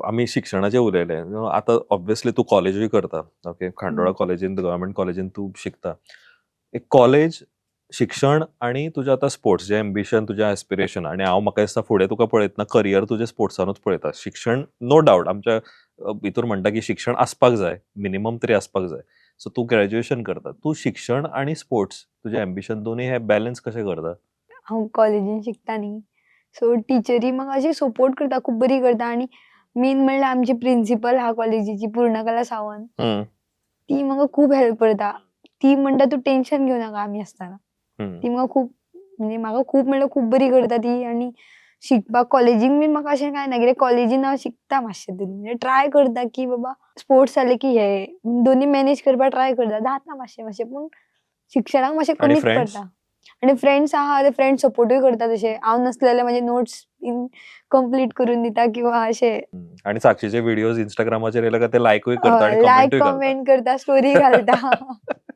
आमी शिक्षणाचें उलयले. आतां ऑब्वियसली तूं कॉलेजूय करता, ओके, खांडोळा कॉलेजीन, गव्हर्मेंट कॉलेजीन तूं शिकता. एक कॉलेज शिक्षण आणि तुजें आतां स्पोर्ट्स जें एम्बिशन, तुजें एस्पिरेशन, आनी हांव म्हाका दिसता फुडें तुका पळयतना करियर तुजें स्पोर्ट्सानूच पळयता. शिक्षण नो डावट आमच्या भितूर म्हणटा की शिक्षण आसपाक जाय, मिनिमम तरी आसपाक जाय. सो तूं ग्रॅज्युएशन करता, तूं शिक्षण आणि स्पोर्ट्स तुजें एम्बिशन दोनूय हे बॅलन्स कशें करता? हांव कॉलेजीन शिकता न्ही, सो टिचरी म्हाका अशी सपोर्ट करता, खूब बरी करता. आनी मेन म्हणल्यार आमची प्रिंसिपल आहा कॉलेजीची, पूर्णकला सावंत, ती म्हाका खूब हेल्प करता. ती म्हणटा, तूं टेंशन घेवं नाका, आमी आसतना. ती म्हाका खूब, म्हणजे म्हाका खूब म्हणल्यार खूब बरी करता ती. आनी शिकपाक कॉलेजीक बीन म्हाका अशें कांय ना, कित्याक कॉलेजीन हांव शिकता मातशें तरी, म्हणजे ट्राय करता की बाबा स्पोर्ट्स जाले की हे दोनी मॅनेज करपाक ट्राय करता, जाता मातशें मातशें, पूण शिक्षणाक मातशें आनी कमीच friends? पडटा. आनी फ्रेंड्स आहा, ते फ्रेंड्स सपोर्टूय करता. तशें हांव नासलें जाल्यार म्हाजे नोट्स बीन कंप्लीट करून दिता किंवा अशें. आणि साक्षीचे व्हिडिओज इंस्टाग्रामाचेर येयले काय ते लायकूय करता आणि लायक कमेंटूय करता. कमेंट करता, स्टोरी घालता.